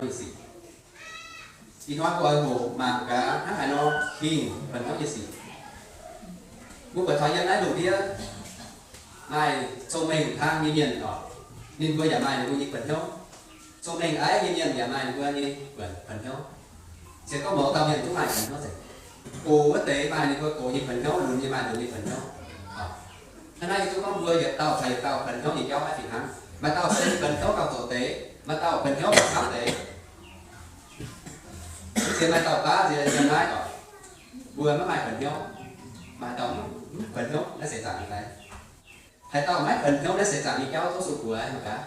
nyei sic. Ih hnoi mbuo oix hoqc mangc gaax hnangv haaix nor ging banh hnyouv nyei sic. Mbuo buatc taux yiem naaiv lungh ndiev maaih cong-mengh hnangv nyei mienh oc, ninh mbuo yaac maaih ninh mbuo nyei banh hnyouv. Cong-mengh aiv nyei mienh yaac maaih ninh mbuo nyei banh hnyouv. Se gorngv mouz dauh mienh duqv maaih banh hnyouv nzengc. Gox wuov deix maaih ninh mbuo gox nyei banh hnyouv, lunx nyei maaih lunx nyei banh hnyouv. Hnangv naaiv yie duqv gorngv mbuo yietc dauh caux yietc dauh banh hnyouv nyei jauv maiv fih hnangv. Maaih dauh se banh hnyouv gauh zoqc deix, maaih dauh banh hnyouv gauh camv deix. Mv zeiz maaih dauh baav nziex yiem naaiv oc, mbuo maiv maaih banh hnyouv. Maaih dauh mv banh hnyouv naaiv seix zaangc nyei fai? Haaix dauh maiv banh hnyouv naaiv seix zaangc nyei jauv tov sung buoz mangc gaax.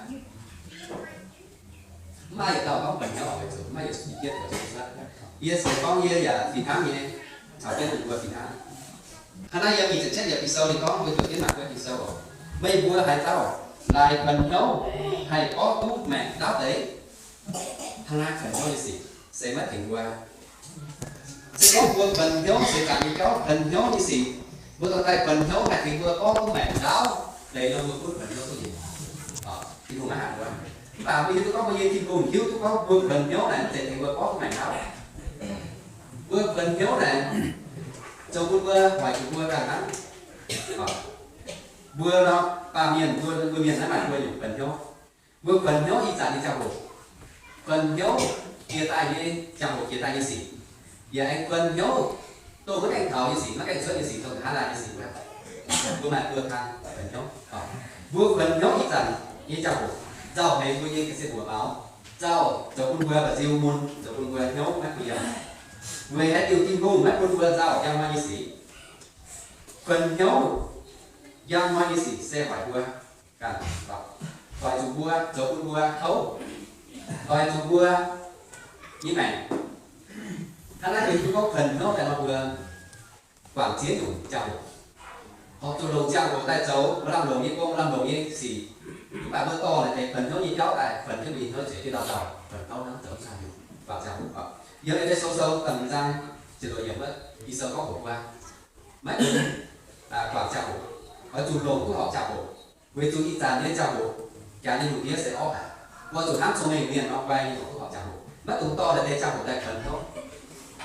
Mv maaih yietc dauh gorngv banh hnyouv oc, weic zuqc maiv yietc i jienv buoz cuotv. Yie se gorngv yie yaac fih hnangv nyei, caux jienv ninh mbuo fih hnangv. Hnangv naaiv yiem nyic ziepc cietv yiemc Ging-Sou ninh gorngv, mbuo ziouc jienv mangc wuov Ging-Sou oc. Meih mbuo haaix dauh laaix banh hnyouv haih borqv duqv maengc ndaauv deix? Hnangv naaiv banh hnyouv nyei sic se maiv tengx mbuo. Se gorngv mbuo banh hnyouv seix zaangc nyei jauv, banh hnyouv nyei sic, mbuo dorh daaih banh hnyouv haih tengx mbuo borqv duqv maengc ndaauv deix nor, mbuo gunv banh hnyouv duqv nyei. Tin-Hungh maiv haiz mbuo. Mv baac mbuo hiuv duqv gorngv mbuo nyei Tin-Hungh hiuv duqv gorngv mbuo banh hnyouv naaic maiv zeiz tengx mbuo borqv duqv maengc ndaauv. Mbuo banh hnyouv naaic, zoux bun mbuo hoic zuqc mbuo ganh hnangv. Mbuo nor, baamh mienh, mbuo, mbuo mienh naaiv maaih mbuo nyungc banh hnyouv. Mbuo banh hnyouv ih zanc nyei ziangh hoc, banh hnyouv jiex daaih nyei ziangh hoc, jiex daaih nyei sic, yaac aengx banh hnyouv dongh maiv gaengh taux nyei sic, maiv gaengh cuotv nyei sic, dongh nqa'haav laanh nyei sic wuov, mbuo maaih mbuo kang banh hnyouv. Mbuo banh hnyouv ih zanc nyei ziangh hoc nzauh heix mbuo nyei ga'sie mbuoqc maux, nzauh zoux bun mbuo mba'nziu mun, zoux bun mbuo hnyouv maiv bun yiem. Weic haaix diuc Tin-Hungh maiv bun mbuo nzauh njang hnoi nyei sic? Banh hnyouv njang hnoi nyei sic se hoic mbuo ganh, hoic zuqc mbuo, zoux bun mbuo kouv, hoic zuqc mbuo nyei maengc. Hnangv naaiv mbuo hiuv duqv gorngv banh hnyouv daaih nor mbuo guangc ziex nyungc ziangh hoc, horpc zuqc longc ziangh hoc daaih zoux maaih lamh longc nyei gong, maaih lamh longc nyei sic. Mv baac mbuo dorh naaic deix banh hnyouv nyei jauv daaih, banh hnyouv nyei hnoi zueiz dieh ndau-ndau, banh hnyouv hnangv zoux ziangh hoc, guangc ziangh hoc. Yiem Efe^so Sou da'nyeic zaang ziepc luoqc yiemc wuov, Ging-Sou gorngv hoc mbuo maiv dungx guangc ziangh hoc, oix zuqc longc duqv horpc ziangh hoc. Weic zuqc ih zanc nyei ziangh hoc, jaax nyei lungh ndiev se orv haic. Mbuo zuqc hnangv cong-mengh mienh nor guai nyei longc duqv horpc ziangh hoc, maiv dungx dorh naaiv deix ziangh hoc daaih banh hnyouv,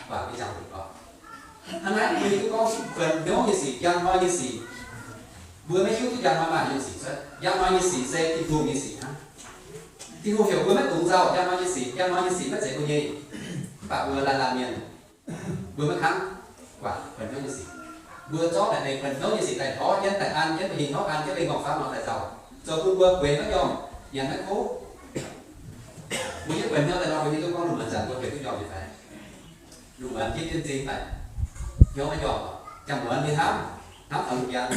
guangc nyei ziangh hoc oc. Hnangv naaiv mbuo hiuv duqv gorngv banh hnyouv nyei sic, njang hnoi nyei sic, mbuo maiv hiuv duqv njang hnoi maaih nyungc sic cuotv. Njang hnoi nyei sic se Tin-Hungh nyei sic hnangv. Tin-Hungh heuc mbuo maiv dungx nzauh njang hnoi nyei sic. Njang hnoi nyei sic maiv zeiz mbuo nyei, mv baac mbuo laanh laanh mienh, mbuo maiv kangv guangc banh hnyouv nyei sic. Mbuo zorqv naaic deix banh hnyouv nyei sic daaih hnov jienv, daaih an jienv, ba'hingh hnov an jienv, ba'hingh gorngv faaux nor daaih nzauh, zoux bun mbuo gueix maiv njormh, nyanc maiv kuv. Mbuo nyei banh hnyouv daaih nor, mbuo nyei duqv gorngv lungh muonz zanc mbuo gueix duqv njormh nyei fai? Lungh muonz jienv jienv zingh daaih, hnyouv maiv njormh, jangx muonz ninh hnamv, hnamv taux lungh jangx.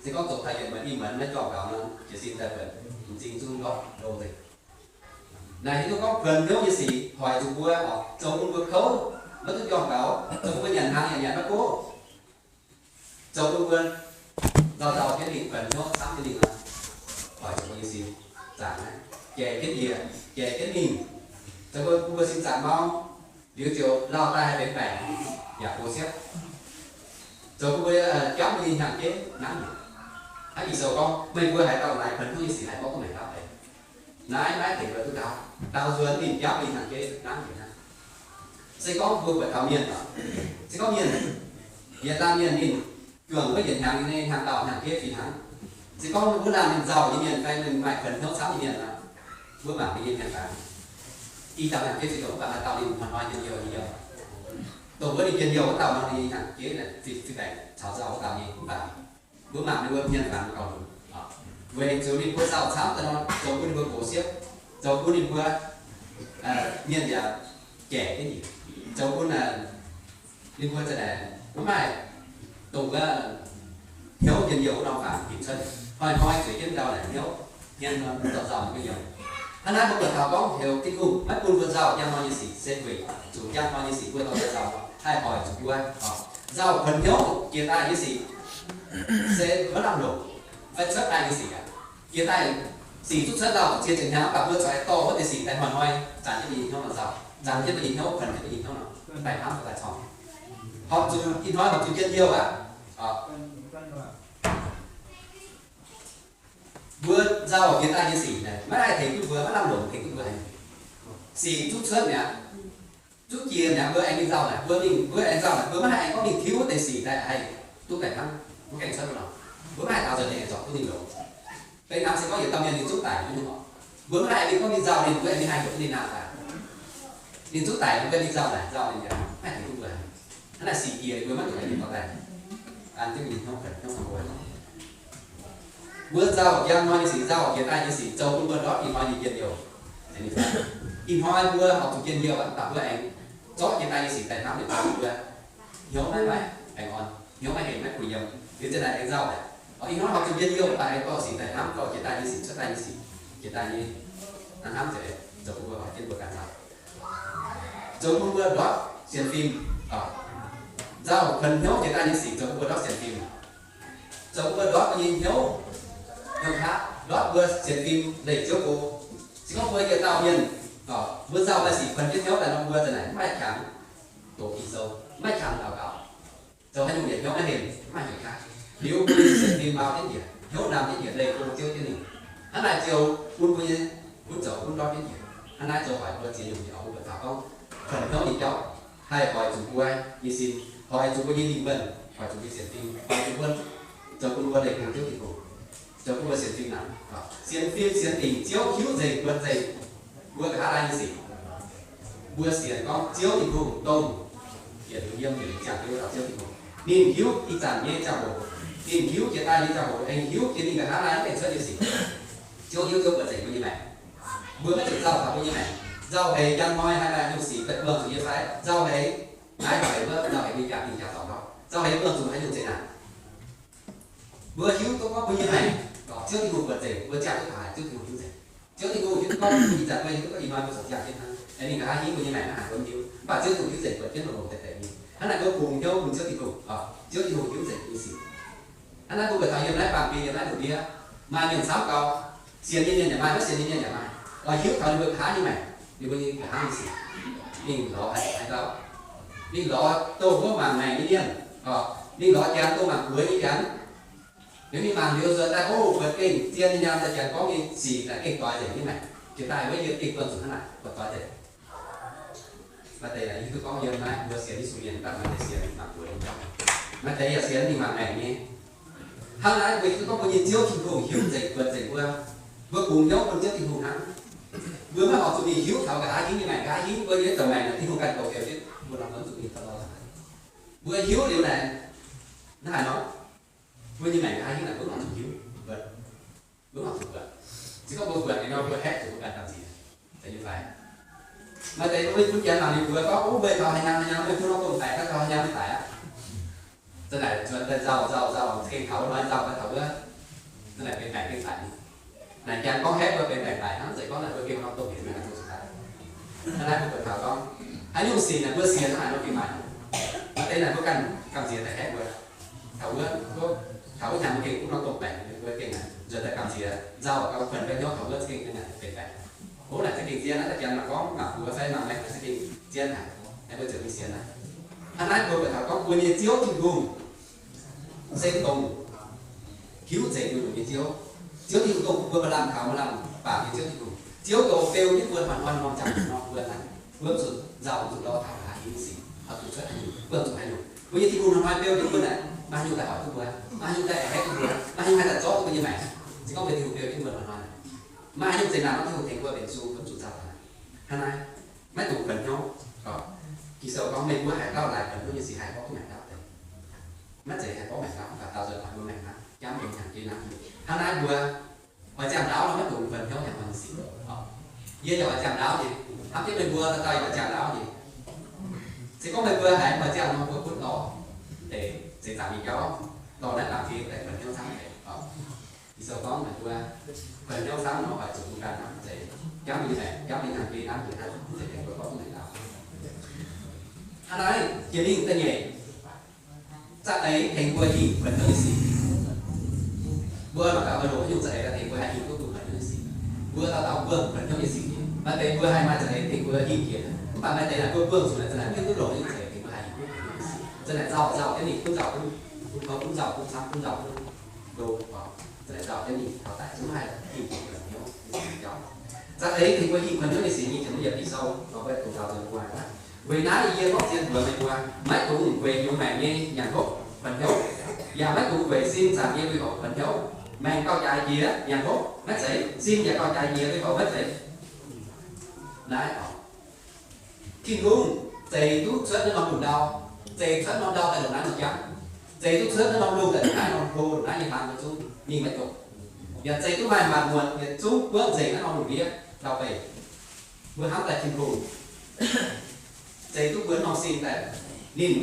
Se gorngv zoux daaih yietc muonz i muonz maiv njormh gaux nor, jiez sin daaih buonc, m'zing zungv ndortv ndo nzengc. Naaic hiuv duqv gorngv banh hnyouv nyei sic hoic zuqc mbuo oc, zoux bun mbuo kouv, maiv duqv njormh gaux, zoux bun mbuo nyanc hnaangx yaac nyanc maiv gox, zoux bun mbuo nzauh nzauh jienv mingh, banh hnyouv camv jienv mingh nor, hoic zuqc mbuo nyei sin zaangc naaiv, jaiv jienv njiec, jaiv jienv mingh, zoux bun mbuo sin zaangc mau, liuz ziouc lauh daaih haih benx baengc yaac gox siepv, zoux bun mbuo jauv mbuo nyei hnyangx-jeiv nangv. Hnangv Ging-Sou gorngv, meih mbuo haaix dauh laaix banh hnyouv nyei sic haih borqv duqv maengc ndaauv deix? Naaiv maiv dingc mbuo duqv ndaauv, daaux nzuonx ninh jauv mbuo nyei hnyangx-jeiv nangv njiec hnangv. Se gorngv mbuo buatc taux mienh oc, se gorngv mienh, yietc laanh mienh ninh juangc wuov yietc hnyangx nyei hnyangx-daauh hnyangx-jeiv fih hnangv. Se gorngv wuov laanh ninh nzauh nyei mienh fai ninh maaih banh hnyouv camv nyei mienh nor, mbuo mangc ninh nyei hnyangx-daauh, ih dauh hnyangx-jeiv fih dongh mv baac maaih dauh ninh hnoi-hnoi njien-youh nyei youh. Dongh wuov ninh njien-youh wuov dauh nor, ninh nyei hnyangx-jeiv naaic fih, fih baengc caux nzauh wuov dauh nyei. Mv baac mbuo mangc ninh mbuo mienh fangx gauh lunx, weic zuqc ninh mbuo nzauh camv daaih nor, zoux bun ninh mbuo gox siepv, zoux bun ninh mbuo mienh yaac jaiv jienv njiec, zoux bun ninh mbuo za'naaic mv maaih dongh wuov hnyouv njien-youh wuov norm fangx ginc cuotv. Hnoi-hnoi zueiz jienv ndau naaic hnyouv hmien nor, nzauh nzauh nyei youh. Hnangv naaiv mbuo buatc taux gorngv heuc Tin-Hungh maiv bun mbuo nzauh njang hnoi nyei sic se weic zuqc njang hnoi nyei sic mbuo dorh daaih nzauh haih hoic zuqc mbuo nzauh kuonx hnyouv jiex daaih nyei sic se maiv lamh longc fai cuotv daaih nyei sic aqv. Jiex daaih sic zungv cuotv lauh ziex ziepc hnyangx, mv baac mbuo zuqc haih dorh wuov deix sic daaih hnoi-hnoi zanc jienv mbuo nyei hnyouv nor nzauh, zanc jienv mbuo nyei hnyouv, kuonx jienv mbuo nyei hnyouv nor daaih corng. Horpc zuqc ih hnoi horpc zuqc njien-youh aqv. Mbuo nzauh jiex daaih nyei sic naaic maiv haih tengx duqv mbuo, maiv lamh longc tengx duqv mbuo haic. sic zuqc cuotv mi'aqv, zuqc jiex mi'aqv. Mbuo aengx mingh nzauh naaic, mbuo mingh, mbuo aengx nzauh naaic, mbuo maiv haih aengx gorngv mingh tiuv deix sic daaih haih duqv daaih hnangv, maiv gaengh cuotv nor. Mbuo maiv haih taux nzengc aengx zorc duqv ninh longx. Beiv hnangv se gorngv yietc dauh mienh ninh zuqv daic nyei oc, mbuo maiv haih aengx mingh gorngv mingh nzauh ninh, mbuo aengx mingh haih heuc duqv ninh nangh daaih. Ninh zuqc daic, mbuo mingh nzauh naaic, nzauh ninh yaac maiv haih tengx duqv mbuo. Hnangv naaic sic jiex mbuo maiv zuqc haih mingh dorh daaih an jienv mingh hnyouv, hnyouv mbuo. Mbuo nzauh njang hnoi nyei sic, nzauh jiex daaih nyei sic zoux bun mbuo ndortv ih hnoi nyei njien-youh. Ih hnoi mbuo horpc zuqc njien-youh aqv, mv baac mbuo aengx zorqv jiex daaih nyei sic daaih hnamv liuz bun mbuo hnyouv maiv maaih baengh orn, hnyouv maiv hemx maiv kuh yiem. Liuz ziouc naaic aengx nzauh aqv. Ih hnoi horpc zuqc njien-youh, mv baac aengx dorh sic daaih hnamv, dorh jiex daaih nyei sic, cuotv daaih nyei sic, jiex daaih nyei hnamv, zoux bun mbuo hoic jienv mbuo ganh nzauh, zoux bun mbuo ndortv sienx fim. Nzauh kuonx hnyouv jiex daaih nyei sic zoux bun mbuo ndortv sienx fim, zoux bun mbuo ndortv mbuo nyei hnyouv, hnyouv qaqv, ndortv mbuo sienx fim leih Ziouv go. Se gorngv mbuo yietc dauh mienh, mbuo nzauh maaih sic kuonx jienv hnyouv daaih nor, mbuo za'naaic maiv qangx doqc Ging-Sou, maiv qangx daux gaux, zoux haaix nyungc yietc hnyouv maiv hemx, maiv hemx qaqv. Liuz mbuo nyei sienx fim mau jienv njiec, hnyouv ndamv jienv njiec, leih go Ziouv jienv ninh. Hnangv naaic ziouc bun mbuo nyei gunv zoux gunv ndortv jienv njiec. Hnangv naaiv zoux hoic mbuo ziex nyungc nyei oc, mbuo buatc taux gorngv kuonx hnyouv nyei jauv haih hoic zuqc mbuo nyei sin, hoic zuqc mbuo nyei lingh wuonh, hoic zuqc mbuo sienx fim, hoic zuqc mbuo, zoux bun mbuo leih go Ziouv Tin-Hungh, zoux bun mbuo sienx fim naaic. Sienx fim sienx dingc Ziouv hiuv nzengc buonc nzengc mbuo nqa'haav laai nyei sic. Mbuo sienx gorngv Ziouv Tin-Hungh dongh yietc liuz yiem, yietc liuz ziangh jienv wuov dauh Ziouv Tin-Hungh. Ninh hiuv ih zanc nyei ziangh hoc, ninh hiuv jiex daaih nyei ziangh hoc, aengx hiuv jiex ninh nqa'haav laai mv gaengh cuotv nyei sic. Ziouv hiuv, Ziouv buonc nzengc mbuo nyei maengc. Mbuo maiv zuqc nzauh taux mbuo nyei maengc. Nzauh heix njang hnoi haaix maaih nyungc sic daaih buangh zuqc yie fai? Nzauh heix naaiv daaih mbuo nzauh heix nyei jaax-zinh jaax-dorngx, nzauh heix buangh zuqc haaix nyungc zeqc naanc. Mbuo hiuv duqv gorngv mbuo nyei maengc, Ziouv Tin-Hungh buonc nzengc, mbuo ziangh duqv taux haaix Ziouv Tin-Hungh hiuv nzengc. Ziouv Tin-Hungh hiuv duqv gorngv ih zanc mbuo hiuv duqv ih hnoi mbuo zoux ziangh jienv hnangv. Aengx ninh nqa'haav hingv mbuo nyei maengc maiv haih wuonv hiuv, mv baac Ziouv Tin-Hungh hiuv nzengc buonc jienv longx-longx deix deix nyei. Hnangv naaic mbuo kungx hnyouv bun Ziouv Tin-Hungh, Ziouv Tin-Hungh hiuv nzengc nyei sic. Hnangv naaiv mbuo buatc taux yiem naaiv baamh gen yiem naaiv lungh ndiev, maaih mienh camv gau, sienx nyei mienh yaac maaih, maiv sienx nyei mienh yaac maaih. Oix hiuv taux ninh mbuo nqa'haav nyei maengc, ninh mbuo nyei nqa'haav nyei sic, ninh lorz haaix dauh? Ninh lorz dongh wuov mangc maengc nyei mienh, ninh lorz janx dongh mangc buoz nyei janx. Liuz ninh mangc liuz nzuonx daaih, o, buatc gengh zien nyei nyaam daaih janx gorngv nyei sic naaic gengh doix nzengc nyei maengc. Jiex daaih wuov yie gengh buangh zuqc hnangv naaic, buatc doix nzengc. Maaih deix yaac hiuv duqv gorngv yiem naaiv mbuo sienx Yesu mienh, mv baac maaih deix sienx mangc buoz nyei jauv. Maaih deix yaac sienx mingh mangc maengc nyei. Hnangv naaiv mbuo hiuv duqv gorngv mbuo nyei Ziouv Tin-Hungh hiuv nzengc buonc nzengc mbuo. Mbuo kungx hnyouv bun Ziouv Tin-Hungh hnangv. Mbuo maiv horpc zuqc mingh hiuv taux nqa'haav hingv nyei maengc, nqa'haav hingv mbuo nyei douc maengc naaic Tin-Hungh ganh goux fioux jienv, mbuo nor mv zuqc mingh taux nor. Mbuo hiuv liuz naaic, hnangv haaix nor, mbuo nyei maengc nqa'haav hingv naaic mbuo mv horpc zuqc hiuv, mbuo mv horpc zuqc buatc. Se gorngv mbuo buatc liuz nor, mbuo haeqv zuqc mbuo ganh gamh nziex, zeiz nyei fai? Maaih deix mbuo bun janx mangc liuz mbuox gorngv, o, meih taux haaix nyungc haaix nyungc, meih bun norm domh daic, taux haaix nyungc meih daic aqv. Za'naaic nzuonx daaih nzauh nzauh nzauh, gengh taux wuov hnoi nzauh daaih taux wuov, za'naaic benx baengc gengh daic. Naaic janx gorngv haeqv mbuo benx baengc daic hnangv, zeiz gorngv naaic mbuo gengh norm domh hec naaic zuqc daic. Hnangv naaiv mbuo buatc taux gorngv haaix nyungc sic naaic mbuo sienx hnangv haaix nor gengh maaih. Maaih deix naaic mbuo ganh gamh nziex daaih haeqv mbuo. Taux wuov, taux wuov hnyangx mbuo gengh gunv norm domh baengc, mbuo gengh nzuonx daaih gamh nziex nzauh gauh kuonx mbuo hnyouv taux wuov za'gengh naaic benx baengc. Ov, naaic za'gengh zien naaiv daaih janx mangc gorngv mangc buoz fai mangc maengc naaic za'gengh zien haic, naaiv mbuo ziouc mingh sienx naaic. Hnangv naaiv mbuo buatc taux gorngv mbuo nyei Ziouv Tin-Hungh se dongh hiuv nzengc nyungc-nyungc nyei Ziouv. Ziouv Tin-Hungh dongh mbuo maaih lamh kaux maaih lamh baac nyei Ziouv Tin-Hungh. Ziouv goux feu jienv mbuo hmuangx-hmuangx norm ziangh hoc nor, mbuo hnangv, mbuo zuqc nzauh, zuqc lorz taux nqa'haav hingv nyei sic, zuqc cuotv haaix nyungc, buangh zuqc haaix nyungc. Mbuo nyei Tin-Hungh hnoi-hnoi beu jienv mbuo naaic, maaih haaix nyungc daaih hoic duqv mbuo, maaih haaix nyungc daaih haeqv duqv mbuo, maaih haaix nyungc daaih zorqv duqv mbuo nyei maengc. Se gorngv mbuo Tin-Hungh beu jienv mbuo hnoi-hnoi, maaih haaix nyungc zeqc naanc nor, Tin-Hungh tengx mbuo mbenc sung, mv zuqc nzauh haic. Hnangv naaiv, maiv dungx kuonx hnyouv. Ging-Sou gorngv, meih mbuo haaix dauh laaix kuonx hnyouv nyei sic haih borqv duqv maengc ndaauv deix. Maiv zeiz haih borqv maengc ndaauv, mv baac daaux nzuonx taux mbuo maengc hnangv, jangv mbuo hnyangx jiex hnangv. Hnangv naaiv mbuo oix ziangh ndaauv nor, maiv dungx kuonx hnyouv hnyangx-hnyangx nyei sic. Yie yaac oix ziangh ndaauv nyei, hnamv jienv meih mbuo dauh dauh yaac oix ziangh ndaauv nyei. Se gorngv meih mbuo haiz oix ziangh nor, mbuo gunv lorz deix seix zaangc nyei jauv, lorz naaiv baamh gen daaih kuonx hnyouv camv deix. Ging-Sou gorngv meih mbuo kuonx hnyouv camv nor, oix zuqc mbuo ganh hnamv deix, jangv mbuo nyei maengc, jangv mbuo nyei hnyangx jiex hnangv, deix tengx mbuo borqv duqv maengc ndaauv. Hnangv naaiv jiex mingh da'nyeic, za'eix tengx mbuo hingh kuonx hnyouv nyei sic. Mbuo mangc gaax mbuo longc haaix nyungc za'eix tengx mbuo haih hingh duqv kuonx hnyouv nyei sic. Mbuo dauh dauh buangh kuonx hnyouv nyei sic nyei. Maaih deix mbuo haih maaih za'eix tengx mbuo hingh jiex, mv baac maaih deix naaic mbuo buangh zuqc naaic za'naaic mv duqv longc nyungc za'eix tengx mbuo haih hingh duqv kuonx hnyouv nyei sic. Za'naaic nzauh nzauh jienv ninh, gunv nzauh gunv, gunv nzauh gunv camv, gunv nzauh gunv ndo, za'naaic nzauh jienv ninh taux daic zungv haih hingh kuonx hnyouv nyei sic jauv. Za'eix tengx mbuo hingh kuonx hnyouv nyei sic nyei jiex mbuo yietc diuh sou, nor mbuo dongh taux nzuonx gu'nguaaic. Weic naaiv yie gorngv zien mbuox meih mbuo, maiv dungx weic hnyouv maengc nyei nyanc hopv kuonx hnyouv, yaac maiv dungx weic sin zaangc nyei lui-houx kuonx hnyouv. Maengc gauh jaaix jiex nyanc hopv maiv zeiz, sin yaac gauh jaaix jiex lui-houx maiv zeiz. Naaiv oc, Tin-Hungh zeix duqv cuotv naaiv norm lungh ndau, zeix cuotv norm ndau daaih ndongc naaiv norm jangv, zeix duqv cuotv naaiv norm lungh daaih ndongc naaiv norm hlo, ndongc naaiv nyei hnaangx mbuo zungv mingh maiv dungx. Yaac zeix duqv maaih maanc muotc yietc zungv buangv nzengc naaiv norm lungh ndiev ndau-beih. Mbuo hnamv daaih Tin-Hungh zeix duqv mbuo norm sin daaih, ninh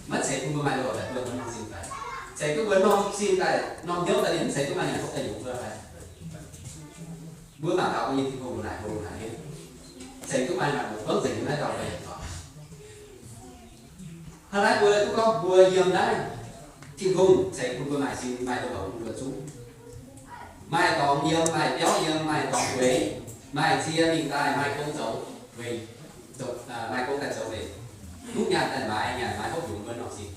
maiv ceix bun mbuo maaih lui-houx daaih buangh mbuo norm sin daaih. Ceix duqv mbuo norm sin daaih, norm hnyouv daaih, ninh mv ceix duqv maaih nyanc hopv daaih yungz mbuo fai? Mbuo mangc taux mbuo nyei Tin-Hungh naaic hlo haic nyei, ceix duqv maaih nyanc hopv buangv nzengc nyei naaiv ndau-beih. Hnangv naaiv mbuo duqv gorngv mbuo yiem naaiv, Tin-Hungh ceix bun mbuo maaih sin maaih lui-houx bun mbuo zungv. Maaih dorngx yiem, maaih biauv yiem, maaih dorngx gueix, maaih cie mingh daaih, maaih gong zoux weic, maaih gong daaih zoux weic, duqv nyaanh daaih maaiz, nyanc maaiz hopv yungz mbuo norm sin.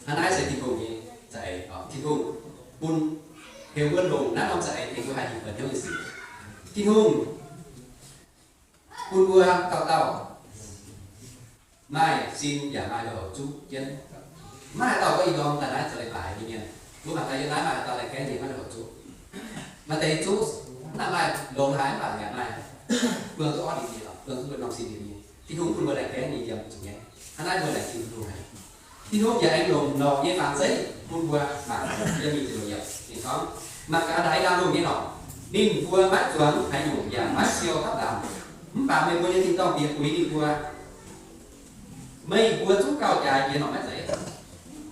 Hnangv naaiv se Tin-Hungh nyei za'eix. Tin-Hungh bun, heuc mbuo longc naaiv norm za'eix tengx mbuo haih hingh kuonx hnyouv nyei sic. Tin-Hungh bun mbuo dauh dauh maaih sin yaac maaih lui-houx zuqv jienv. Maiv haaix dauh gorngv ih ndorm daaih naaiv zoux leiz-baaix nyei mienh. Mbuo mangc gaax yiem naaiv maaih haaix dauh laengz gaengv nyei maiv lui-houx zuqv? Maaih deix zuqv, mv baac maaih longx haaix mv baac yaac maaih buangh duqv orv nyei, buangh duqv mbuo norm sin nyei. Tin-Hungh bun mbuo laengz gaengv nyei yiem zuqc nyei. Hnangv naaiv mbuo laengz Tin-Hungh haic. Tin-Hungh yaac aengx longc norqc nyei fangx zeiv bun mbuo mangc, yiem mingh ziepc luoqc yiemc ninh gorngv, mangc gaax ndaix ndaamv-lungh nyei norqc, ninh mbuo maiv zuangx haaix nyungc yaac maiv siou hopv ndaamv. Mv baac meih mbuo nyei tin-dorngh bieqc uix ninh mbuo. Meih mbuo zungv gauh jaaix jiex norqc maiv zeiz?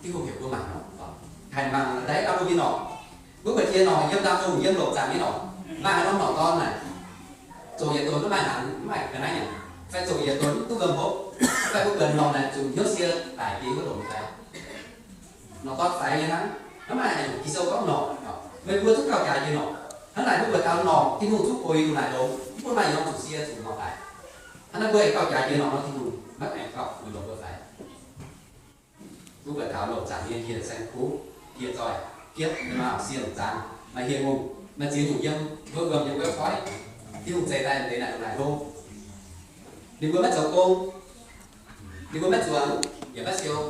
Tin-Hungh heuc mbuo mangc norqc, haih mangc ndaix ndaamv-lungh nyei norqc. Mbuo buatc jiex norqc, yiem ndaamv-lungh, yiem lomc zaangc nyei norqc, maaih norm norqc dorn naaic, zoqc yietc donx maiv maaih hnaangx, mv maaih ga'naaiv nyanc, fai zoqc yietc donx mv duqv wuom hopv, fai mbuo buatc norqc naaic zuqc hnyouv sie daic jiex wuov lomc fai? Norqc dorn faix nyei hnangv, maiv maaih haaix nyungc Ging-Sou gorngv norqc. Meih mbuo zungv gauh jaaix jiex norqc. Hnangv naaic mbuo buatc taux norqc, Tin-Hungh zungv bueix lungh naaic longx, mv bun maaih norm zuqc sie zuqc norqc daic. Hnangv naaic mbuo aengx gauh jaaix jiex norqc nor, Tin-Hungh maiv aengx gauh uix longc mbuo fai? Mbuo buatc taux lomc zaangc nyei hieh saeng-kuv, hieh zoih, giepv, maaih sienh zaangc, maaih hieh ngongh, maaih ziex nyungc yiem wuov wuom nyei wuov koiv. Tin-Hungh zeix daaih deix naaic lungh naaic hlo. Ninh mbuo maiv zoux gong, ninh mbuo maiv zuangx, yaac maiv siou.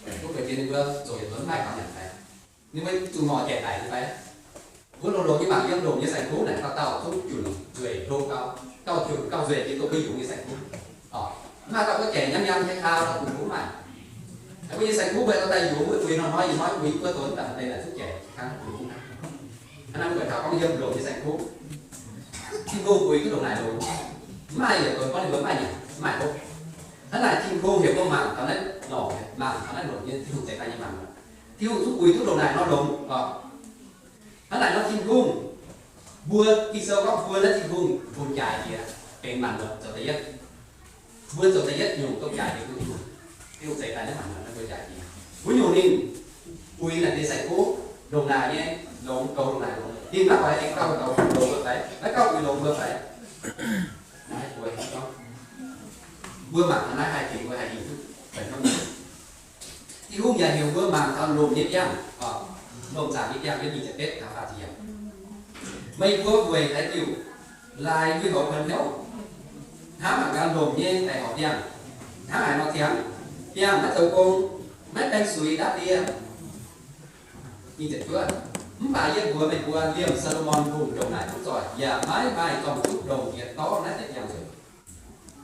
Mbuo buatc jiex ninh mbuo zoqc yietc donx maiv maaih hnaangx nyanc fai? Ninh mbuo zuqc norqc jaic daic nyei fai? Mbuo longx-longx nyei mangc yiem lomc nyei saeng-kuv naaic, dauh dauh zungv junc nzueic hlo gau, gauh junc gauh nzueic jiex dongh mbuo yungz nyei saeng-kuv. Orqc, mv maaih dauh gorngv jaic nyam nyam nyei kaa, dauh bungx bungx mv maaih. Mbuo nyei saeng-kuv mbuo dauh daaih yungz wuov uix hnoi-hnoi ih hnoi uix buo donx daaih deix naaic zungv jaic hnangv bungx bungx. Hnangv naaiv mbuo buatc taux gorngv yiem lomc nyei saeng-kuv, Tin-Hungh uix duqv ndongc naaic longx, mv maaih yietc donx gorngv ninh mbuo mv maaih nyanc, mv maaih hopv. Hnangv naaic Tin-Hungh heuc mbuo mangc taux naaiv lomc, mangc taux naaiv lomc nyei, Tin-Hungh zeix daaih nyei mangc. Tin-Hungh zungv uix duqv ndongc naaic nor longx oc. Hnangv naaic nor Tin-Hungh, mbuo Ging-Sou gorngv mbuo naaiv Tin-Hungh bun jaaix jiex benx maanc muotc zoux da'yietv. Mbuo zoux da'yietv nyungc duqv jaaix jiex bun Tin-Hungh. Tin-Hungh zeix daaih naaiv maanc muotc naaiv mbuo jaaix jiex. Wuov nyungc ninh uix naaic deix saeng-kuv, ndongc naaic nyei longx, goux ndongc naaic longx. Ninh maiv oix aengx gauh uix longx mbuo fai? Maiv gauh uix longx mbuo fai? Naaiv mbuo gorngv, mbuo mangc taux naaiv haih tengx mbuo haih hingh duqv benx hnangv nor. Tin-Hungh yaac heuc mbuo mangc taux lomc nyei biangh, lomc zaangc nyei biangh, yiem nyic ziepc betv taux faah ziepc yiemc. Meih mbuo weic haaix diuc laaix lui-houx kuonx hnyouv? Hnamv mangc gaax lomc nyei daic horpc biangh, hnangv haaix nor ziangx? Biangh maiv zoux gong, maiv baeng suix ndapv ndie. Mv baac yie mbuox meih mbuo, liemh Saa^lo^morn Hungh ndongc naaic duqv zoih yaac maiv maaih zorng zuqv ndongc yietc dorv naaiv deix biangh nzueic.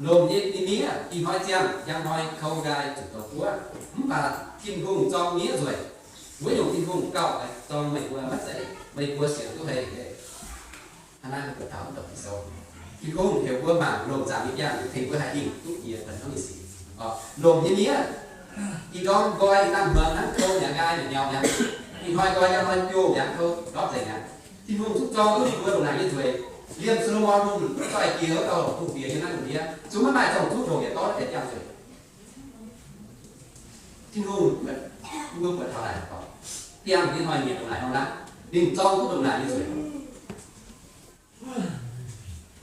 Lomc nyei miev ih hnoi ziangh, njang hnoi kou nqaai zuqc douz buov. Mv baac Tin-Hungh zorng miev nzueic. Wuov nyungc Tin-Hungh gauh zorng meih mbuo maiv zeiz, meih mbuo sienx duqv hei. Hnangv naaiv mbuo buatc taux mv douc Ging-Sou, Tin-Hungh heuc mbuo mangc lomc zaangc nyei biangh tengx mbuo haih hingh duqv jiex bun hnangv nyei sic. Lomc nyei miev, ih ndorm nqoi ih dangh hmuangx hnangv kou mi'aqv, nqaai mi'aqv, mi'aqv. Ih hnoi nqoi, njang hnoi biouv mi'aqv, kou ndortv nzengc mi'aqv. Tin-Hungh zungv zorng duqv ninh mbuo ndongc naaic nyei nzueic. Liemh Saa^lo^morn Hungh doix-jiex wuov dauh hungh diex nyei naaiv lungh ndiev, zungv maiv maaih zorng zuqv ndongc yietc dorv deix biangh nzueic. Tin-Hungh, mbuo buatc taux naaic, biangh nyei hnoi nyiec ndongc naaic nor naaiv, ninh zorng duqv ndongc naaic nyei nzueic.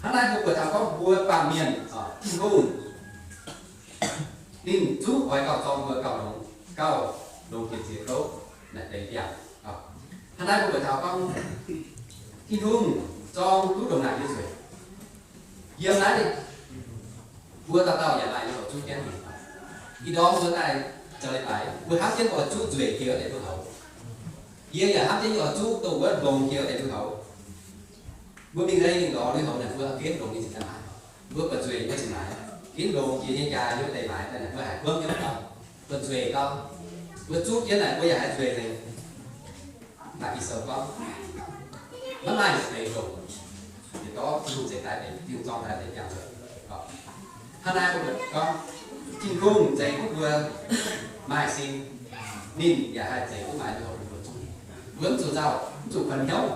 Hnangv naaiv mbuo buatc taux gorngv mbuo baamh mienh, Tin-Hungh ninh zungv oix gauh zorng mbuo gauh longx, gauh longx jiex ziex kouv naaic deix biangh. Hnangv naaiv mbuo buatc taux gorngv Tin-Hungh zorng duqv ndongc naaic nyei nzueic. Yiem naaiv, mbuo dauh dauh yaac maaih nyei oix zuqv jienv. Ih ndorm mbuo daaih zoux leiz-baaix, mbuo hnamv jienv oix zuqv nzueic jiex wuov deix mbuo houx. Yie yaac hnamv jienv yie oix zuqv dongh wuov longx jiex wuov deix mbuo houx. Mbuo mingh hei mingh lorz lui-houx naaic, mbuo ginv longx nyei zinh daaih maaiz. Mbuo buatc nzueic nyei zinh maaiz, ginv longx jiex nyei jaax nyei wuov deix maaiz daaih, mbuo haiz buangv nyei dau, buatc nzueic dau. Mbuo zuqv jienv naaic, mbuo yaac haiz nzueic nzengc. Mv baac Ging-Sou gorngv, maiv maaih haaix deix longx, yietc dorv Tin-Hungh zeix daaih deix, Tin-Hungh zorng daaih deix jangx zuqc. Hnangv naaiv mbuo gorngv, Tin-Hungh zeix duqv mbuo maaih sin, ninh yaac haih zeix duqv maaih lui-houx bun mbuo zuqv. Mbuo mv zuqc nzauh, mv zuqc kuonx hnyouv.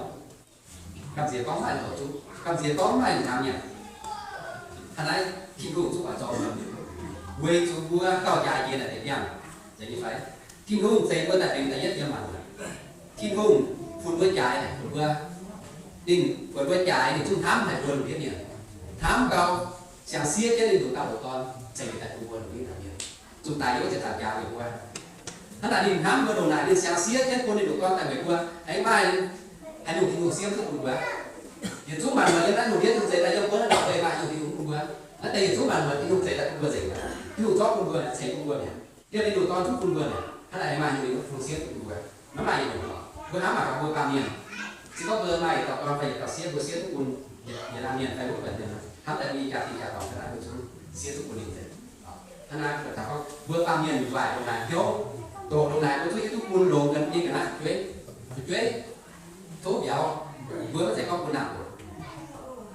Gamh nziex gorngv maaih lui-houx zuqv, gamh nziex gorngv maaih hnaangx nyanc. Hnangv naaiv Tin-Hungh zuqc oix zorng mbuo, weic zuqc mbuo gauh jaaix jiex naaic deix ndiangx, zeiz nyei fai? Tin-Hungh zeix mbuo daaih benx da'yietv yiem maanc muotc. Tin-Hungh funx mbuo jaaix naaic, funx mbuo, ninh buatc mbuo jaaix, ninh zungv hnamv haic mbuo lungh ndiev mienh, hnamv gau, siang-siev jienv ninh nduqc dauh nduqc dorn ceix daaih bun mbuo lungh ndiev mienh, zuqc daic yiem wuov ziepc nzaangc jaax weic mbuo. Hnangv naaic ninh hnamv mbuo ndongc naaic, ninh siang-siev jienv bun ninh nduqc dorn daaih weic mbuo. Aengx maaih haaix nyungc Tin-Hungh siemv duqv bun mbuo? Yietc zungv maanc muotc yiem naaiv lungh ndiev Tin-Hungh zeix daaih yiem mbuo naaiv, maaih haaix nyungc Tin-Hungh bun mbuo? Naaiv deix yietc zungv maanc muotc Tin-Hungh zeix daaih bun mbuo nzengc. Tin-Hungh zorqv bun mbuo, ceix bun mbuo mi'aqv. Yiem ninh nduqc dorn zuqv bun mbuo mi'aqv. Hnangv naaic maaih haaix nyungc Tin-Hungh siemv duqv bun mbuo? Maiv maaih yietc nyungc lorqc. Mbuo hnamv mangc gaax mbuo baamh mienh, se gorngv mbuo maaih dauh dorn fai yietc dauh sieqv, mbuo siemv duqv bun yietc laanh mienh fai wuov buonc mienh, hnamv daaih mbuo nyei jaa-dingh jaa-dorngx ga'naaiv mbuo zungv siemv duqv bun ninh nzengc. Hnangv naaiv mbuo taux gorngv mbuo baamh mienh waaic ndongc naaic hnyouv, doqc ndongc naaic mbuo zungv hiuv duqv bun longx ga'naaiv nyei ga'naaiv fu'jueiv, fu'jueiv tov mbiauz, mbuo maiv zeiz gorngv bun naamh oc.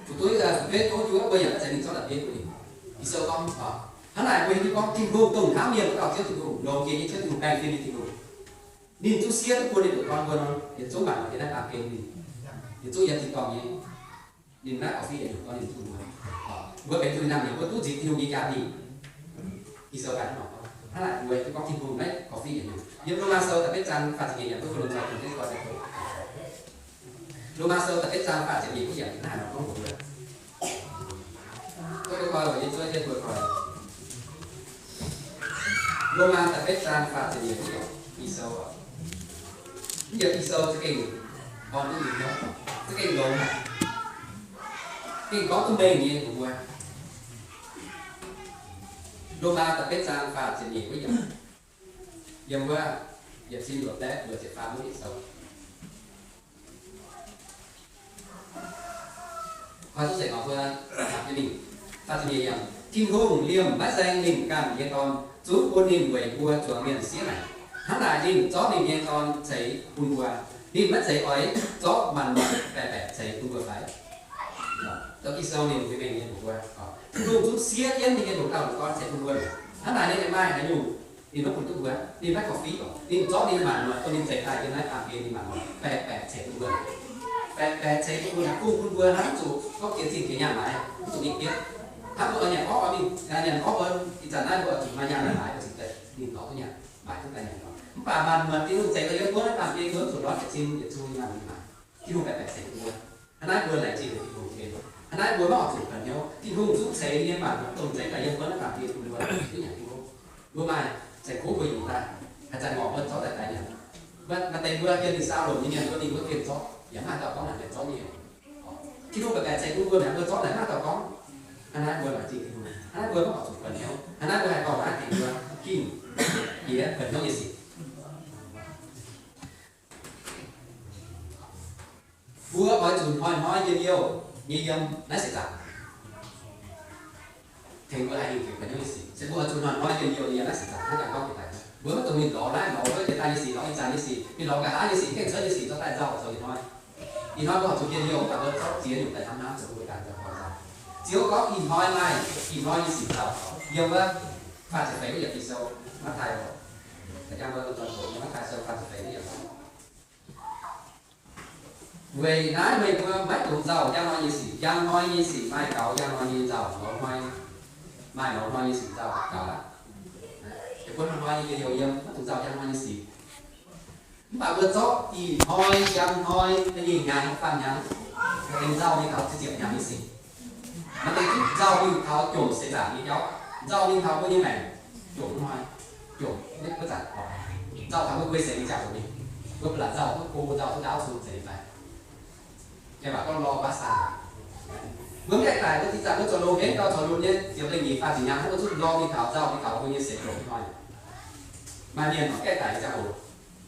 Fu'jueiv, fu'jueiv tov juov mbuo yaac maiv zeiz ninh zorqv la'bieiv bun ninh. Ging-Sou gorngv, hnangv naaic mbuo hiuv duqv gorngv Tin-Hungh dongh hnamv mienh dauh Ziouv Tin-Hungh, longx jiex nyei Ziouv Tin-Hungh, baengh fim nyei Tin-Hungh. Ninh zungv siev duqv bun ninh nduqc dorn mbuo nor, yietc zungv mangc yiem naaiv baamh gen ninh, yietc zungv yiem tin-dorngh nyei. Ninh naaiv korv-fiqv yietc nyungc dorn ninh zungv mbuo. Mbuo benx zuqc ninh naamh nyouz mbuo duqv nzipc Tin-Hungh nyei jaa-dingh. Ging-Sou ganh hnangv naaic gorngv. Hnangv naaic mbuo hiuv duqv gorngv Tin-Hungh maiv korv-fiqv yietc nyungc. Yiem Lomaa Sou da'betv zaang faah ziepc nyeic yiemc, mbuo fu longx zoux Tin-Hungh gorn. Lomaa Sou da'betv zaang faah ziepc nyeic yiemc hnangv naaic nor gorngv mbuox mbuo. Duqv duqv koi, yie zuov jienv mbuo koi. Lomaa da'betv zaang faah ziepc nyeic yiemc Ging-Sou. Mv yiemc Ging-Sou za'gengh orn duqv mbuo hnyouv, za'gengh longx haic, gengh gorngv duqv mengh nyei mbuox mbuo. Lomaa da'betv zaang faah ziepc nyeic wuov yiemc, yiem wuov yietc cin luoqc baeqv luoqc ziepc faam wuov Ging-Sou. Koi duqv nzengc oc mbuo. Faah ziepc nyeic yiemc, Tin-Hungh liemh maiv zaeng ninh ganh nyei Dorn, zungv bun ninh weic mbuo zuangx mienh siev haic. Hnangv naaic ninh zorqv ninh nyei Dorn ceix bun mbuo. Ninh maiv zeiz oix zorqv maanc muotc baeqc baeqc ceix bun mbuo fai? Dongh Ging-Sou ninh mengh mengh nyei mbuox mbuo, Tin-Hungh zungv siev jienv ninh nyei nduqc dauh nduqc Dorn ceix bun mbuo. Hnangv naaic ninh aengx maaih haaix nyungc ninh maiv bun duqv mbuo? Ninh maiv korv-fiqv oc. Ninh zorqv ninh maanc muotc dongh ninh zeix daaih yiem naaiv baamh gen ninh maanc muotc baeqc baeqc ceix bun mbuo. Baeqc baeqc ceix bun mbuo, bun bun mbuo hnangv zuqc gorngv jiex zingh jiex nyaanh maaiz, mv zuqc mingh bietv. Hnangv mbuo oix nyanc orv, oix mingh nyanc orv, ih zanc naaiv mbuo oix zuqc maaih nyaanh maaiz, oix zuqc deix mingh dorh duqv nyanc, maaiz duqv daaih nyanc orv. Mv baac maanc muotc Tin-Hungh zeix daaih yiem mbuo naaiv baamh gen, mbuo mv zuqc ndortv yietc cin yietc zungh nyaanh maaiz. Tin-Hungh baeqc baeqc ceix bun mbuo. Hnangv naaiv mbuo laengz zingh Tin-Hungh jienv. Hnangv naaiv mbuo maiv oix zuqc kuonx hnyouv. Tin-Hungh zungv ceix ninh nyei maanc muotc dongh zeix daaih yiem mbuo naaiv baamh gen bun mbuo duqv nyanc Tin-Hungh. Mbuo maaih ceix kuv mbuo yungz daaih, haaix zanc ngorc mbuo zorqv daaih daaih nyanc. Maaih deix mbuo yiem ninh saau longc nyei mienh, mbuo mingh wuov gen zorqv, yaac maiv maaih dauh gorngv naaic mienh zorqv nyei. Tin-Hungh baeqc baeqc ceix bun mbuo naaic, mbuo zorqv naaic maiv maaih dauh gorngv. Hnangv naaiv mbuo laengz zingh Tin-Hungh. Hnangv naaiv mbuo maiv oix zuqc kuonx hnyouv. Hnangv naaiv mbuo haih dorh naaiv dingc mbuo gingh jiex kuonx hnyouv nyei sic. Mbuo oix zuqc hnoi-hnoi njien-youh nyei yiem naaiv seix zaangc. Tengx mbuo haih hingh jiex kuonx hnyouv nyei sic. Se mbuo oix zuqc hnoi-hnoi njien-youh nyei yiem naaiv seix zaangc hnangv jangx gorngv jiex daaih. Mbuo maiv dungx mingh lorz naaiv lorz wuov, jiex daaih nyei sic, lorz ih zanc nyei sic, mingh lorz nqa'haav nyei sic, gengh cuotv nyei sic, zorqv daaih nzauh zoux ih hnoi. Ih hnoi mbuo oix zuqc njien-youh, mv baac mbuo zorqv ziex nyungc daaih hnamv hnamv zoux mbuo ganh nzauh gorn nzauh. Ziouv gorngv ih hnoi maaih ih hnoi nyei sic nzauh. Yiem wuov faah ziepc feix wuov yiemc Ging-Sou, Matv^taai, da'jang mbuo donh doqc nyei Matv^taai Sou faah ziepc feix wuov yiemc. Weic naaiv meih mbuo maiv dungx nzauh njang hnoi nyei sic. Njang hnoi nyei sic maaih gaux njang hnoi nyei nzauh, mouz hnoi maaih mouz hnoi nyei sic nzauh gaux aqv. Yie mbuo hnoi-hnoi nyei njien-youh yiem, maiv dungx nzauh njang hnoi nyei sic. Mv baac mbuo zorqv ih hnoi, njang hnoi, da'nyeic hnyangx, faam hnyangx, aengx nzauh mingh taux ziepc hnyangx nyei sic. Maaih deix zungv nzauh mingh taux jomc seix zaangc nyei jauv, nzauh mingh taux mbuo nyei maengc jomc hnoi, jomc wuov zanc, nzauh taux mbuo guei seix nyei jauv mingh. Mbuo ba'laqc nzauh duqv go, nzauh duqv ndaauv cun zeiz fai? Yaac baac gorngv lorh baav saah. Mbuo mv gaengh daic, mbuo zinh zanc mbuo zoux loz-hnengv gau, zoux loz nyei ziepc leih nyic faah ziepc hnyangx, mbuo zuqc lorz mingh taux nzauh, mingh taux mbuo nyei seix zoqc hnoi. Maaih mienh mv gaengh daic ziangh hoc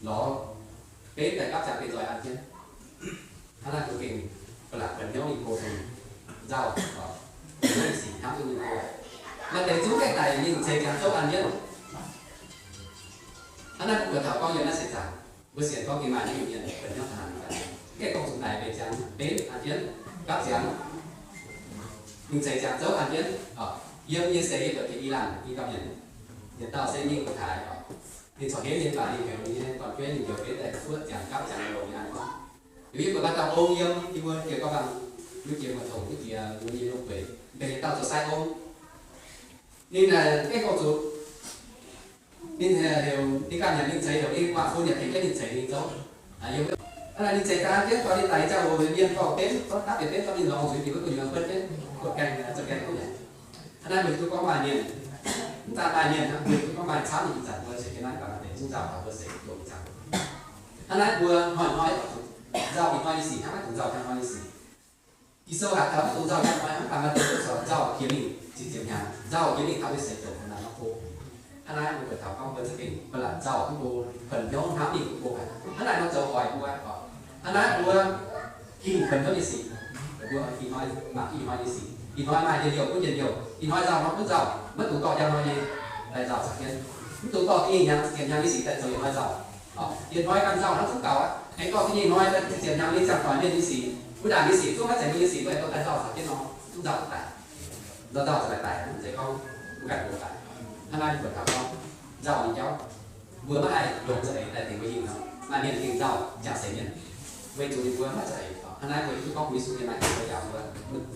lorz benx daaih gapv ziangx benx nzoih an jienv. Hnangv naaiv mbuo gengh ba'laqc buonc hnyouv mingh go dongh nzauh, sic hnamv duqv mingh go. Maaih deix zungv gaengh daic ninh ceix ziangx zouv an jienv. Hnangv naaiv mbuo buatc taux gorngv yiem naaiv seix zaangc, mbuo sienx gorngv gengh maaih nyungc mienh buonc hnyouv taux naaic, mv gaengh gorngv zuqc daic benx ziangx benx an jienv gapv ziangx ninh ceix ziangx zouv an jienv. Yiem nyei seix yie buatc jiex i laanh i gauh mienh, yietc dauh se ninh taaix, ninh corc henv nyei baac ninh heuc ninh nyei dorn-jueiv ninh njoux benx daaih fuoqv ziangx gapv ziangx longx nyei an gorngv. Liuz yie buatc maaih dauh ong yiem yie mbuo jiex gorngv bangc, yie jiex muoz-tongx wuov jiex mbuo nyei lungh bueix, mbenc yietc dauh zoux sai ong. Ninh naaic gaengh gorngv zuqc ninh heuc ninh ganh heuc ninh ceix, heuc ninh guangc fun yaac tengx jienv ninh ceix ninh zouv. Hnangv naaic ninh ceix daaih an jienv dorh ninh daic nyei ziangh hoc, mienh dorh benv, dorh dapv yietc benv dorh ninh lorz zuiz bieqc wuov gu'nyuoz buonv jienv, kuotv gaengh, zoux gaengh duqv mi'aqv. Hnangv naaiv mbuo hiuv duqv gorngv maaih mienh, mv daan maaih mienh hnangv, mbuo hiuv duqv gorngv maaih camv nyei ih zanc mbuo ceix jienv naaiv baac maaih deix zungv nzauh taux mbuo seix duqv nyei camv. Hnangv naaiv mbuo hnoi-hnoi oix zuqc nzauh ih hnoi nyei sic hnangv naaiv zuqc nzauh njang hnoi nyei sic. Ging-Sou haaix taux mv dungx nzauh njang hnoi, mv baac maaih deix duqv corc nzauh jiex mingh ziepc ziepc hnyangx, nzauh jiex mingh taux mbuo seix zoqc nor nor go. Hnangv naaiv mbuo buatc taux gorngv mbuo za'gengh ba'laqc nzauh duqv go, buonc hnyouv hnamv mingh duqv go haic. Hnangv naaiv nor zoux hoic mbuo oc. Hnangv naaiv mbuo hingh buonc hnyouv nyei sic, mbuo ih hnoi mangc ih hnoi nyei sic, ih hnoi maaih njien-youh gunv njien-youh, ih hnoi nzauh hnoi gunv nzauh, maiv dungx dorh njang hnoi nyei daaih nzauh caux jienv. Mv dungx dorh da'nyeic hnyangx, ziepc ziepc hnyangx nyei sic daaih zoux ih hnoi nzauh. Ih hnoi ganh nzauh hnangv zungv gaux aqv. Aengx dorh da'nyeic hnoi daaih ziepc ziepc hnyangx nyei ziangh hoc mienh nyei sic, wuov ndaangc nyei sic zungv maiv zeiz mbuo nyei sic, mbuo aengx dorh daaih nzauh caux jienv nor, zungv nzauh daaih daic, mv zeiz gorngv mv gaengh go daic. Hnangv naaiv mbuo taux gorngv nzauh nyei jauv, mbuo maiv haih longc za'eix daaih tengx mbuo hingh nor. Maaih mienh gengh nzauh jangx seix mienh, weic zuqc ninh mbuo maiv za'eix. Hnangv naaiv mbuo hiuv duqv gorngv Yesu nyei maaih jiex mbuo jangx mbuo,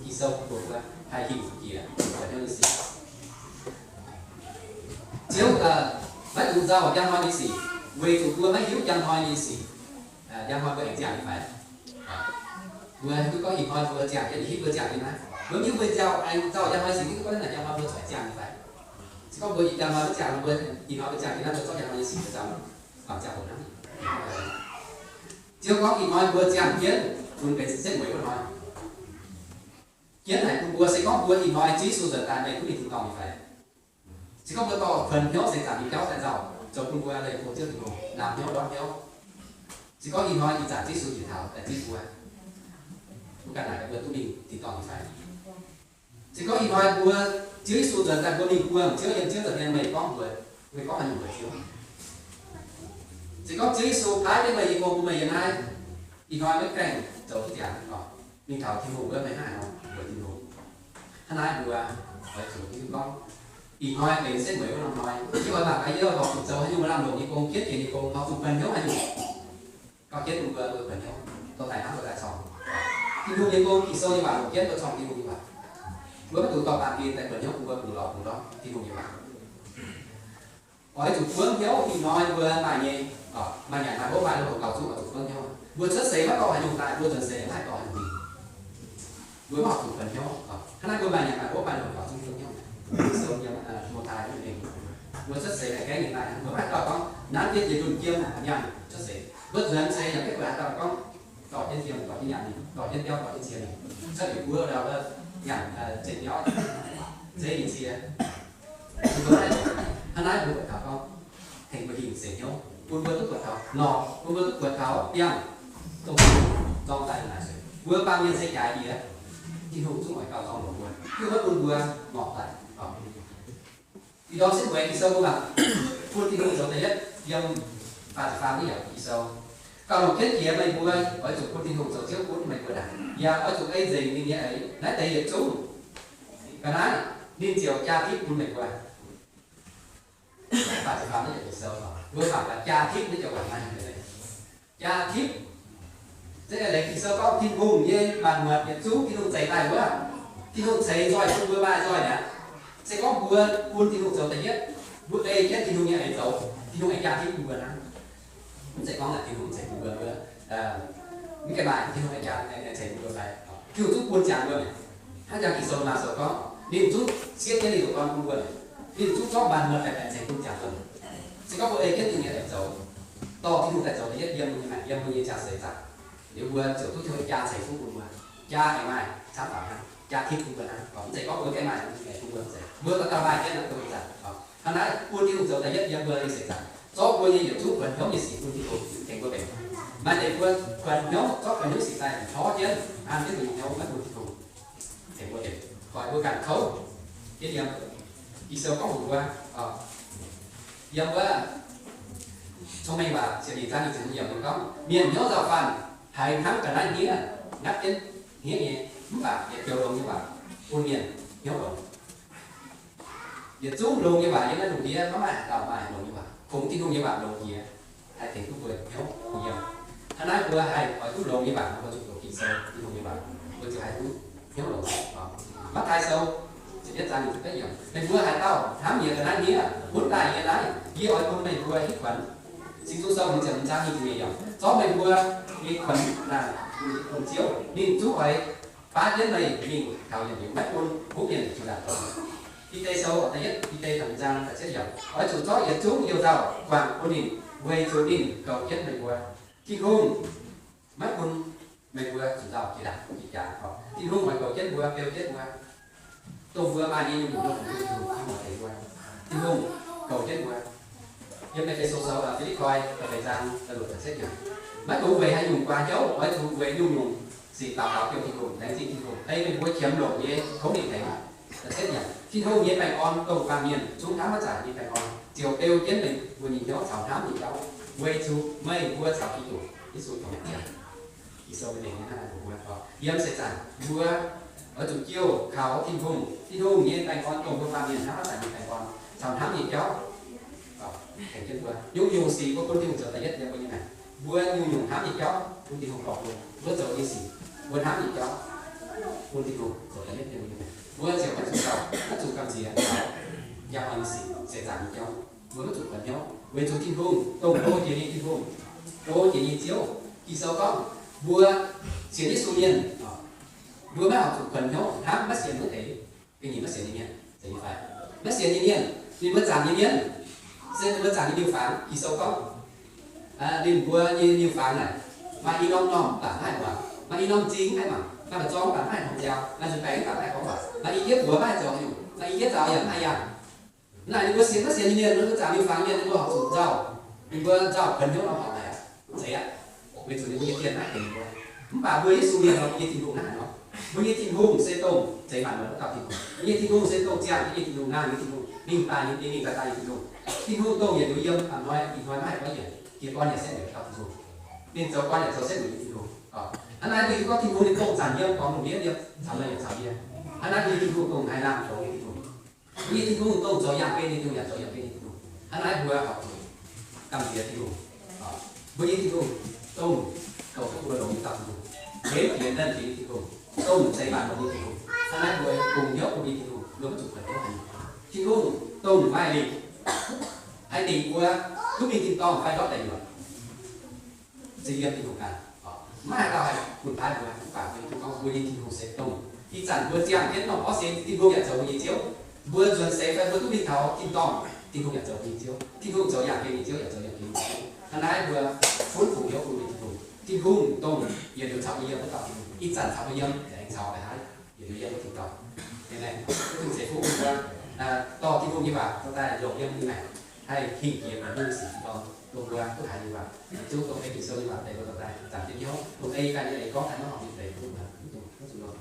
Ging-Sou bun mbuo haih hingh jiex buonc hnyouv nyei sic. Ziouv maiv dungx nzauh njang hnoi nyei sic, weic zuqc mbuo maiv hiuv njang hnoi nyei sic, njang hnoi mbuo aengx ziangh nyei fai. Mbuo hiuv duqv gorngv ih hnoi mbuo ziangh jienv, hitv mbuo ziangh jienv naaiv, mbuo mv hiuv mbuo nzauh, aengx nzauh njang hnoi sic, hiuv duqv gorngv naaic njang hnoi mbuo corc ziangh nyei fai. Se gorngv mbuo ih njang hnoi maiv ziangh, mbuo ih hnoi mbuo ziangh jienv naaiv, mbuo zorqv njang hnoi nyei sic mbuo nzauh, bangc ziangh hoc hnangv. Ziouv gorngv ih hnoi mbuo ziangh jienv funx benx setv mueiz wuov hnoi. Jienv haic bun mbuo, se gorngv mbuo ih hnoi Ziouv Yesu nzuonx daaih, meih duqv mingh tin-dorngh nyei fai? Se gorngv mbuo dorh buonc hnyouv seix zaangc nyei jauv daaih nzauh, zoux bun mbuo leih go ziouv Tin-Hungh, laangz hnyouv ndortv hnyouv. Se gorngv ih hnoi ih zanc Ziouv Yesu njiec taux daaih zipv mbuo, mbuo ganh naaic gaax mbuo duqv mingh tin-dorngh nyei fai? Se gorngv ih hnoi mbuo, Ziouv Yesu nzuonx daaih mbuo mingh buangh Ziouv, yiem Ziouv nzuonx nyei, meih gorngv mbuox, meih gorngv haaix nyungc mbuox Ziouv? Se gorngv Ziouv Yesu paaiv jienv meih nyei gong bun meih yiem naaiv, ih hnoi maiv gaengh zoux duqv ziangx, mingh taux Tin-Hungh wuov, meih hnangv haaix nor mbuox Tin-Hungh? Hnangv naaiv mbuo oix zuqc hiuv gorngv, ih hnoi benx setv mueiz wuov norm hnoi, yie oix mangc gaax yie horpc zuqc zoux haaix nyungc lamh longc nyei gong, jienv jiex nyei gong, horpc zuqc buonc hnyouv haaix nyungc, gauh jienv bun mbuo buonc hnyouv dorh daaih hnamv, dorh daaih corng Tin-Hungh nyei gong. Ging-Sou nyei waac longc jienv mbuo corng Tin-Hungh nyei waac. Mbuo maiv dungx dorh baamh gen daaih buonc hnyouv bun mbuo, bungx lorz bungx ndortv Tin-Hungh nyei waac. Oix zuqc buangv hnyouv ih hnoi mbuo maaih nyei, maaih nyanc maaih hopv maaih lo hungh gauh zungv oix zuqc buangv hnyouv. Mbuo cuotv seix maiv dorh haaix nyungc daaih, mbuo nzuonx seix maiv dorh haaix nyungc mingh. Mbuo maiv horpc zuqc buonc hnyouv. Hnangv naaiv mbuo maaih nyanc maaih hopv maaih lo hungh gauh zungv buangv hnyouv. Ging-Sou nyei Mouc Taaix mv baac ninh, mbuo cuotv seix naaic gaengh ninh daaih, mbuo maiv dorh gorngv nanv jienv jiex ndunh jiem nyanc cuotv seix. Mbuo nzuonx seix yaac maiv buatc haaix dauh gorngv dorh jienv jiem, dorh jienv nyanc mingh, dorh jienv biauv, dorh jienv cie mingh, cuotv liuz mbuo ndau nyanc zinh biauv, zeiv nyei cie. Hnangv naaiv mbuo buatc taux gorngv tengx mbuo hingh seix hnyouv, bun mbuo duqv buatc taux lorngh, bun mbuo duqv buatc taux biangh, dongh Tin-Hungh zorng daaih naaic sueih. Mbuo baamh mienh se jaaix jiex, Tin-Hungh zungv oix gauh zorng longx mbuo, duqv wuov bun mbuo ngorc daaih. Ih ndorm setv mueiz Ging-Sou mbuo mangc, bun Tin-Hungh zoux da'yietv yiem faah ziepc faam wuov yaac Ging-Sou. Gauh longc jienv jiex meih mbuo oix zuqc bun Tin-Hungh zoux Ziouv gunv meih mbuo ndaangc, yaac oix zuqc ei nzengc ninh nyei eix. Naaiv deix yietc zungv ga'naaiv ninh ziouc jaa tipv bun meih mbuo. Faah ziepc faam naaiv yietc Ging-Sou, mbuo mangc gaax jaa tipv naaiv joux waac naaiv haaix nyungc nyei. Jaa tipv, za'gengh Ging-Sou gorngv Tin-Hungh nyei maanc muotc yietc zungv Tin-Hungh zeix daaih wuov, Tin-Hungh ceix nzoih bun mbuo maaih nzoih mi'aqv. Se gorngv mbuo bun Tin-Hungh zoux da'yietv, mbuo ei jienv Tin-Hungh nyei eix zoux, Tin-Hungh aengx jaa tipv bun mbuo hnangv. Mv zeiz gorngv naaic Tin-Hungh ceix bun mbuo, mbuo mv gaengh maaih, Tin-Hungh aengx jaa, aengx ceix bun mbuo fai? Tin-Hungh zungv bun ziangx mbuo mi'aqv. Hnangv jangx Ging-Sou maah zoux gorngv, ninh zungv siev jienv ninh nyei Dorn bun mbuo mi'aqv. Ninh zungv zorqv maanc muotc daaih baeqc ceix bun ziangx mbuo. Se gorngv mbuo ei jienv Tin-Hungh nyei eix zoux, dorh Tin-Hungh daaih zoux da'yietv yiem mbuo nyei maengc, yiem mbuo nyei ziangh seix zaangc, liuz mbuo ziouc duqv Tin-Hungh jaa ceix fuqv bun mbuo, jaa aengx maaih camv faaux hnangv. jaa-tin bun mbuo hnangv. Mv zeiz gorngv mbuo gaengh maaih, mbuo mv zeiz, mbuo dauh dauh maaih jienv naaiv, mbuo mv zeiz. Hnangv naaiv bun Tin-Hungh zoux da'yietv yiem mbuo nyei seix zaangc, zorqv mbuo nyei yietc zungv kuonx hnyouv nyei sic bun Tin-Hungh tengx mbuo benx. Maaih deix mbuo kuonx hnyouv, zorqv kuonx hnyouv sic daaih hnov jienv, an jienv mbuo nyei hnyouv maiv bun Tin-Hungh tengx mbuo benx, hoic mbuo ganh kouv jienv yiem. Ging-Sou gorngv mbuox mbuo, yiem wuov Cong-Mengh Waac ziepc nyeic zaang nyic ziepc hmz yiemc gorngv, mienh hnyouv nzauh faanh haiz hnangv ga'naaiv hniev, ngatv jienv hniev nyei, mv baac yietc joux longx nyei waac bun mienh hnyouv longx. Yietc zungv longx nyei waac yiem naaiv lungh ndiev maiv maaih haaix dauh maaih longx nyei waac, kungx Tin-Hungh nyei waac longx jiex, haih tengx duqv mbuo hnyouv yiem. Hnangv naaiv mbuo haih oix duqv longx nyei waac, mbuo zuqc doqc Ging-Sou, Tin-Hungh nyei waac, mbuo ziouc haih duqv hnyouv longx. Matv^taai Sou ziepc yietv zaang nyic ziepc betv yiemc, meih mbuo haaix dauh hnamv yie ga'naaiv hniev, hunv daaih yie naaiv, yie oix bun meih mbuo hitv kuonx. Singx Nzung Sou hmz ziepc hmz zaang nyic ziepc nyeic yiemc, zorqv meih mbuo nyei kuonx naaic bun Ziouv, ninh zungv oix baav jienv meih mingh taux yietc liuz, maiv bun kuv mienh zuqc ndaangc. Bide Sou da'yietv Bide hmz zaang da'cietv yiemc, oix zuqc zorqv yietc zungv youh nzauh guangc bun ninh, weic zuqc ninh goux jienv meih mbuo. Tin-Hungh maiv bun meih mbuo zuqc nzauh jiex ndaangc jiex jaax. Tin-Hungh oix goux jienv mbuo, beu jienv mbuo, dongh mbuo maaih nyei nyungc-nyungc, Tin-Hungh oix tengx mbuo. Tin-Hungh goux jienv mbuo. Yiem E^fe^so Sou, Fi^lipv^poi da'feix zaang da'luoqc da'cietv yiemc, maiv dungx weic haaix nyungc guaax jauv, oix zuqc weic nyungc-nyungc sic daux gaux bun Tin-Hungh, laengz zingh Tin-Hungh, ei meih mbuo qiemx longc nyei tongv ninh tengx. Da'cietv yiemc, Tin-Hungh nyei baengh orn, dongh baamh mienh zungv hnamv maiv zanc nyei baengh orn, ziouc beu jienv meih mbuo nyei hnyouv caux hnamv nyei jauv weic zuqc meih mbuo caux Giduc Yesu tongx ziangh. Ging-Sou ninh hnangv naaiv mbuox mbuo, yiem seix zaangc mbuo oix zuqc jiu kaux Tin-Hungh. Tin-Hungh nyei baengh orn dongh mbuo baamh mienh hnamv maiv zanc nyei baengh orn caux hnamv nyei jauv tengx jienv mbuo. Nyungc-nyungc sic mbuo bun Tin-Hungh zoux da'yietv yiem mbuo nyei maengc. Mbuo nyungc-nyungc hnamv nyei jauv bun Tin-Hungh gorngv mbuo, mbuo zoux nyei sic, mbuo hnamv nyei jauv bun Tin-Hungh zoux da'yietv yiem mbuo nyei maengc. Mbuo ziouc maiv zuqc nzauh, maiv zuqc gamh nziex, yangh oix nyei sic, seix zaangc nyei jauv. Mbuo maiv zuqc kuonx hnyouv, weic zuqc Tin-Hungh dongh go jiex nyei Tin-Hungh, go jiex nyei Ziouv. Ging-Sou gorngv mbuo sienx Yesu mienh, mbuo maiv horpc zuqc kuonx hnyouv hnamv maiv sienx wuov deix, ga'nyiec maiv sienx nyei mienh, zeiz nyei fai? Maiv sienx nyei mienh, ninh mbuo zanc nyei mienh, se ninh mbuo zanc nyei miuc-fangx. Ging-Sou gorngv ninh mbuo nyei miuc-fangx naaic, maaih i norm normh mv baac maiv haih muangx, maaih i norm m'zing maiv haih mangc, maaih mba'zorng mv baac maiv haih hmuangx nziaaux, maaih nzunc baengx mv baac maiv haih gorngv waac, maaih i jieqv buoz maiv haih zoux haaix nyungc, maaih i jieqv zaux yaac maiv haih yangh. Naaic ninh mbuo sienx maiv sienx nyei mienh, ninh mbuo zanc miuc-fangx mienh, ninh mbuo horpc zuqc nzauh, ninh mbuo nzauh kuonx hnyouv norm horpc haic aqv. Zeiz aqv. Weic zuqc ninh mbuo nyei dien maiv tengx ninh mbuo. Mv baac mbuo Yesu mienh nor, mbuo nyei Tin-Hungh hnangv haaix nor? Mbuo nyei Tin-Hungh se dongh zeix maanc muonz wuov dauh Tin-Hungh. Mbuo nyei Tin-Hungh se dongh ziangh jienv nyei Tin-Hungh, nangh nyei Tin-Hungh, mingh daaih nyei, mingh daaih daaih nyei Tin-Hungh. Tin-Hungh dongh yietc liuz yiem, a'hnoi ih hnoi maiv haih goiv yienc, jiex gorn yaac setv mueic dauh Tin-Hungh. Ninh zoux gorn yaac zoux setv mueic nyei Tin-Hungh. Hnangv naaiv mbuo hiuv gorngv Tin-Hungh ninh dongh zanc yiem, gorngv lungh ndiev yiem, caux meih yaac caux yie. Hnangv naaiv mbuo nyei Tin-Hungh dongh haaix nangh zoux nyei Tin-Hungh. Mbuo nyei Tin-Hungh dongh zoux yangh beiv nyei Tin-Hungh yaac zoux yangh beiv nyei Tin-Hungh. Hnangv naaiv mbuo horpc zuqc gamh nziex Tin-Hungh. Mbuo nyei Tin-Hungh dongh goux duqv mbuo longx nyei dauh Tin-Hungh, hemx jiex nernh jiex nyei Tin-Hungh, dongh zeix maanc muonz nyei Tin-Hungh. Hnangv naaiv mbuo bungx hnyouv bun mbuo nyei Tin-Hungh, mbuo maiv zuqc kuonx hnyouv haic. Tin-Hungh dongh maaih lingh, haih dingc mbuo duqv mingh tin-dorngh fai ndortv deic nyuoqc. Se yiem Tin-Hungh ganh. Maiv haaix dauh haih bun paaiv mbuo, mv baac mbuo hiuv duqv gorngv mbuo nyei Tin-Hungh se dongh ih zanc mbuo ziangh jienv norm orv sien, Tin-Hungh yaac zoux mbuo nyei Ziouv. Mbuo nzuonx seix fai mbuo duqv mingh taux tin-dorngh, Tin-Hungh yaac zoux mbuo nyei Ziouv. Tin-Hungh zoux yangh bun nyei Ziouv yaac zoux yangh bun nyei Ziouv. Hnangv naaiv mbuo funv bungx hnyouv bun mbuo nyei Tin-Hungh. Tin-Hungh dongh yietc liuz caux mbuo yiem wuov dauh Tin-Hungh, ih zanc caux mbuo yiem, laengz caux daaih naaiv yietc liuz yiem wuov tin-dorngh. Amen. Tin-Hungh ceix fuqv bun mbuo dorh Tin-Hungh nyei waac dorh daaih longc yiem mbuo nyei maengc, haih hingh jiex mbuo nyei sic tin-dorngh, dongh mbuo duqv haiz nyei waac, zungv dongh ei Ging-Sou nyei waac deix mbuo dorh daaih zanc jienv hnyouv, dongh ei ganh nyei leiz gorngv haaix nor horpc nyei deix mbuo mv dungx, mv zuqc longc.